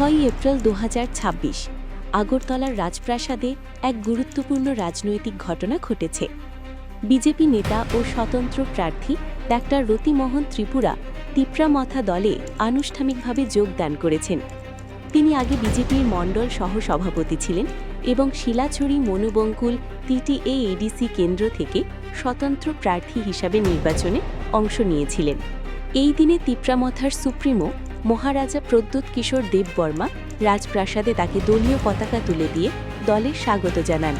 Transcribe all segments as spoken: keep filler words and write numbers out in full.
ছয়ই এপ্রিল দু হাজার ছাব্বিশ, আগরতলার রাজপ্রাসাদে এক গুরুত্বপূর্ণ রাজনৈতিক ঘটনা ঘটেছে। বিজেপি নেতা ও স্বতন্ত্র প্রার্থী ডাক্তার রতিমোহন ত্রিপুরা তিপ্রামথা দলে আনুষ্ঠানিকভাবে যোগদান করেছেন। তিনি আগে বিজেপির মণ্ডল সহ সভাপতি ছিলেন এবং শিলাছড়ি মনোবঙ্কুল টিটিএ এডিসি কেন্দ্র থেকে স্বতন্ত্র প্রার্থী হিসাবে নির্বাচনে অংশ নিয়েছিলেন। এই দিনে তিপ্রামথার সুপ্রিমো মহারাজা প্রদ্যোৎ কিশোর দেববর্মা রাজপ্রাসাদে তাকে দলীয় পতাকা তুলে দিয়ে দলে স্বাগত জানান।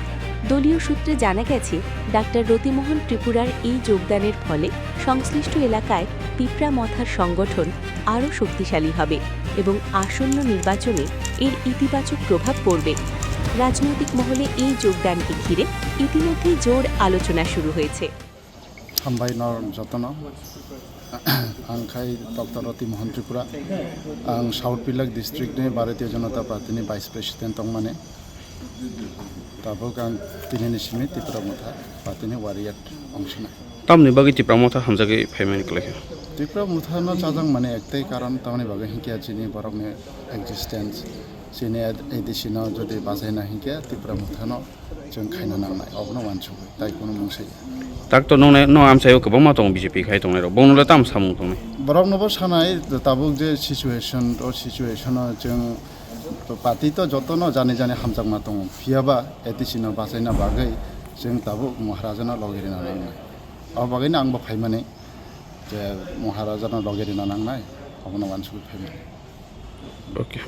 দলীয় সূত্রে জানা গেছে, ডাক্তার রতিমোহন ত্রিপুরার এই যোগদানের ফলে সংশ্লিষ্ট এলাকায় তিপ্রামথার সংগঠন আরও শক্তিশালী হবে এবং আসন্ন নির্বাচনে এর ইতিবাচক প্রভাব পড়বে। রাজনৈতিক মহলে এই যোগদানকে ঘিরে ইতিমধ্যেই জোর আলোচনা শুরু হয়েছে। Hambai nor jotono. Ang khai Doctor Roti Mohan Tripura. Ang South Pilak district ni Bharatiya Janata Party ni Vice President tongmani. Tabuk ang tinini simi Tipra Motha Party ni warrior ongsina. Tamni bagwi Tipra Motha hamjagwi phaimani kwlai kha? Tipra Motha no chajak mani ektai karon tamni bagwi hinkhe chini borok ni existence, chini A D C no jodi bachaina hinkhe Tipra Motha no chwng khaina nangnai, obono uansukwi, tai kunu mungsa ya. Tak to nongnai, no amchaio kwbangma tongo B J P khai tongnai rok, bongno le tamo samung tongnai? Borok nobo sanai, tabuk je situation, o situation o chwng party to jotono jani jani hamjakma tongo, phiyaba A D C no bachaina bagwi chwng tabuk Maharaja no logi rina nangnai. O bagwino angbo phaimani je Maharaja no logi rina nangnai, obono uansukwi phaimani. Okay.